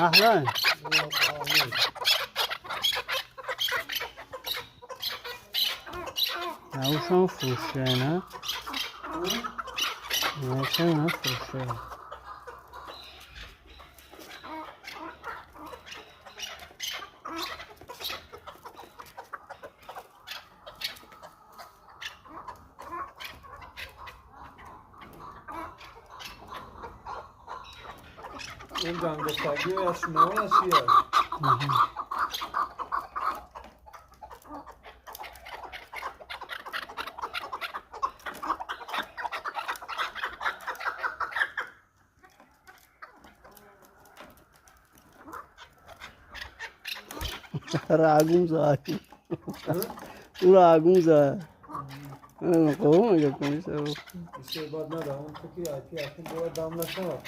Аҳлан. Наушам фурӯше, на? Наушам на фурӯше. Он гангостагиаш наваш чия? Рагунза. Рагунза. Қовум мега кунӣ. Бисёр бад нада, он то ки айпи акун бояд дам нашавад.